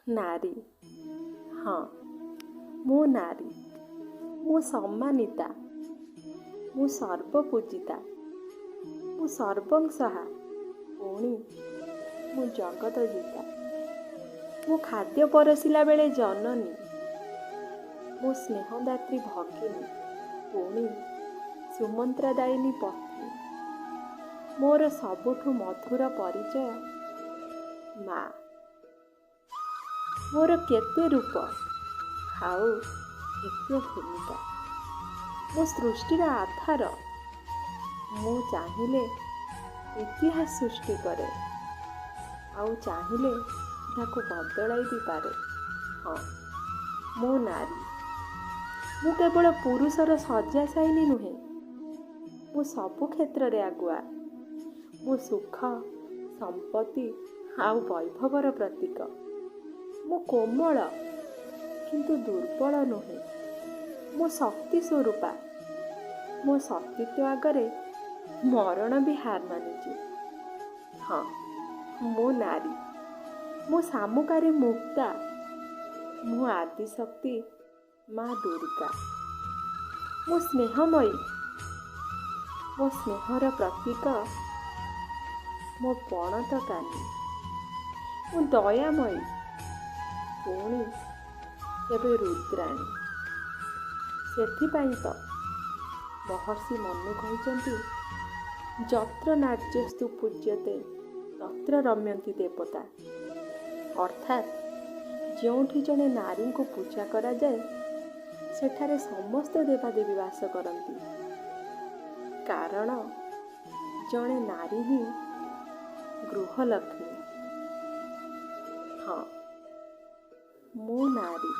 ନାରୀ। ହଁ, ମୁଁ ନାରୀ। ମୁଁ ସମ୍ମାନିତା, ମୁଁ ସର୍ବପୂଜିତା, ମୁଁ ସର୍ବଂସହା, ପୁଣି ମୁଁ ଜଗତ ଜିତା। ମୁଁ ଖାଦ୍ୟ ପରସିଲା ବେଳେ ଜନନୀ, ମୁଁ ସ୍ନେହଦାତ୍ରୀ ଭଗିନୀ, ପୁଣି ସୁମନ୍ତ୍ରଦାୟିନୀ ପତ୍ନୀ। ମୋର ସବୁଠୁ ମଧୁର ପରିଚୟ ମା। ମୋର କେତେ ରୂପ ଆଉ କେତେ ଭୂମିକା। ମୁଁ ସୃଷ୍ଟିର ଆଧାର। ମୁଁ ଚାହିଁଲେ ଇତିହାସ ସୃଷ୍ଟି କରେ, ଆଉ ଚାହିଁଲେ ତାକୁ ବଦଳାଇ ବି ପାରେ। ହଁ, ମୁଁ ନାରୀ। ମୁଁ କେବଳ ପୁରୁଷର ଶଯ୍ୟାଶାୟିନୀ ନୁହେଁ, ମୁଁ ସବୁ କ୍ଷେତ୍ରରେ ଆଗୁଆ। ମୁଁ ସୁଖ, ସମ୍ପତ୍ତି ଆଉ ବୈଭବର ପ୍ରତୀକ। ମୁଁ କୋମଳ କିନ୍ତୁ ଦୁର୍ବଳ ନୁହେଁ। ମୁଁ ଶକ୍ତି ସ୍ୱରୂପା। ମୋ ସତୀତ୍ୱ ଆଗରେ ମରଣ ବି ହାର ମାନିଛି। ହଁ, ମୁଁ ନାରୀ। ମୁଁ ଶାମୁକାରେ ମୁକ୍ତା। ମୁଁ ଆଦିଶକ୍ତି ମା ଦୁର୍ଗା। ମୁଁ ସ୍ନେହମୟୀ। ମୋ ସ୍ନେହର ପ୍ରତୀକ ମୋ ପଣତ କାନି। ମୁଁ ଦୟାମୟୀ, ପୁଣି କେବେ ରୁଦ୍ରାଣୀ। ସେଥିପାଇଁ ତ ମହର୍ଷି ମନୁ କହିଛନ୍ତି, ଯତ୍ର ନାର୍ଯ୍ୟସ୍ତୁ ପୂଜ୍ୟତେ ତତ୍ର ରମ୍ୟନ୍ତି ଦେବତା। ଅର୍ଥାତ୍ ଯେଉଁଠି ଜଣେ ନାରୀଙ୍କୁ ପୂଜା କରାଯାଏ, ସେଠାରେ ସମସ୍ତ ଦେବାଦେବୀ ବାସ କରନ୍ତି। କାରଣ ଜଣେ ନାରୀ ହିଁ ଗୃହଲକ୍ଷ୍ମୀ। ହଁ, ମୁଁ ନାରୀ।